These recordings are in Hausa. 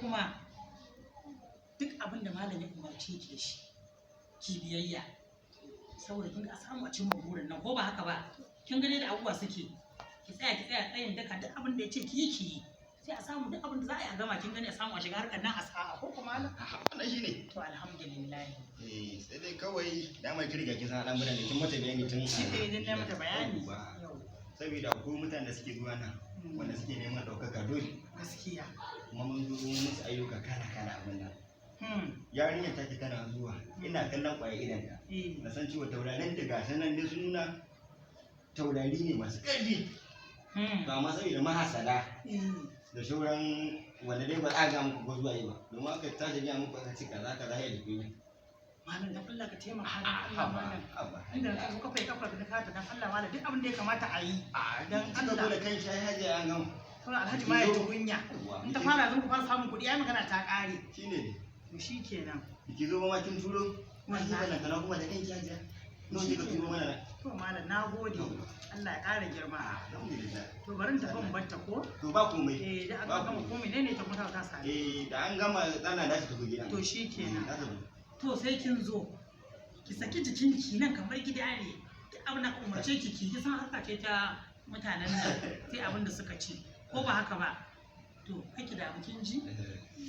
kuma duk abin da malam ya umarce ki da shi, ki biyayya, saboda kin ga a samu a cimma burin nan, ko ba haka ba? Kin ga dai da abubuwa suke. Ki tsaya, ki tsaya tsayin daka, duk abin da ya ce ki yi, ki yi, sai a samu duk abin da za a yi a gama. Kin gani, a samu a shiga harkar nan a sa'a, ko kuma malam? Wannan shine. To, alhamdulillah. Eh, sai dai kawai dama ki riga kin san al'amuran da kin mata bayani tun Shi ne idan na mata bayani. Yawwa. Yau. Saboda akwai mutanen da suke zuwa nan wanda suke neman ɗaukaka dole, kuma mun zo mun musu ayyuka kala kala abin nan. Yarinyar ta ce tana zuwa, ina kallon ƙwayar idonta, na san cewa taurarin da gasa nan dai sun nuna taurari ne masu ƙarfi. To, amma saboda mahasada da sauran wanda dai ba za a ga muku ko zuwa yi ba, domin aka tashi gaya muku aka ce kaza kaza ya ji kunya. Malam, dan Allah ka taimaka, dan Allah malam. Haba. Inda ka zo kafa kafa da kata, dan Allah malam, duk abin da ya kamata a yi. Dan Dan Allah Allah. Da kan shi ai hajiya an gama. Kawai alhaji ma ya ji kunya. In ta fara, zan ku fara samun kuɗi, ai magana ta ƙare. Shine. To, shikenan. Ki zo ma kin turo kuma shi Wallahi. wannan kana kuma da kanki hajiya nawa kika turo mana nan? To malam, na gode. Allah ya ƙara girma. Alhamdulillah. To, bari in tafi in barta, ko? To, ba komai. Eh, da Ba aka gama komai. ko menene ta kuma ta same. Eh, da an gama tsana da shi tafi gida. To, shikenan. Za ta zo. To, sai kin zo. Ki saki jikinki, nan kamar gida ne. Duk abin da aka umarce ki ki san harka ce ta mutanen nan, sai abin da suka ce. Ko ba haka ba? To, kake da kin ji?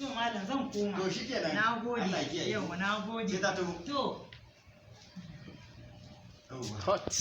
To malam, zan koma. To, shikenan. Na gode. Allah ya kiyaye. Yauwa, na gode. Sai ta taho. To. Yawwa. Hot.